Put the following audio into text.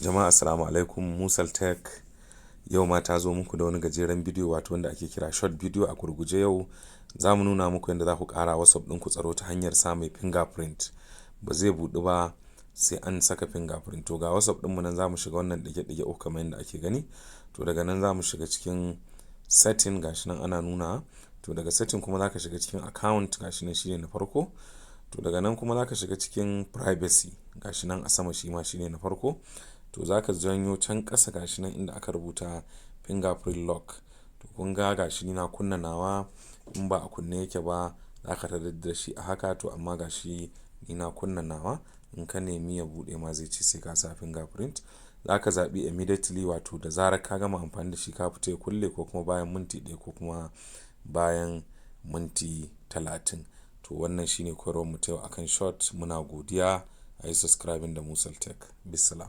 Jama'a, assalamu alaikum. Musal Tech yau ma ta zo muku da wani gajeren bidiyo, wato wanda ake kira short video. A gurguje, yau za mu nuna muku yadda za ku ƙara WhatsApp ɗinku tsaro ta hanyar sa mai fingerprint. Ba zai buɗu ba sai an saka fingerprint. To, ga WhatsApp ɗinmu nan, za mu shiga wannan ɗige-ɗige uku kamar yadda ake gani. To, daga nan za mu shiga cikin setting, gashi nan ana nuna. To, daga setting kuma za ka shiga cikin account, gashi nan shine na farko. To, daga nan kuma za ka shiga cikin privacy, gashi nan a sama, shi ma shine na farko. To, za ka janyo can ƙasa, gashi nan inda aka rubuta fingerprint lock. To, kun ga gashi ni na kunna nawa. In ba a kunne yake ba, za ka tarar da shi a haka. To, amma gashi ni na kunna nawa. In ka nemi ya buɗe ma, zai ce sai ka sa fingerprint. Za ka zaɓi immediately, wato da zarar ka gama amfani da shi ka fita ya kulle, ko kuma bayan minti 1, ko kuma bayan minti 30. To, wannan shine koyarwar mu ta yau akan short. Muna godiya. A yi subscribing da Musal Tech. Bissalam.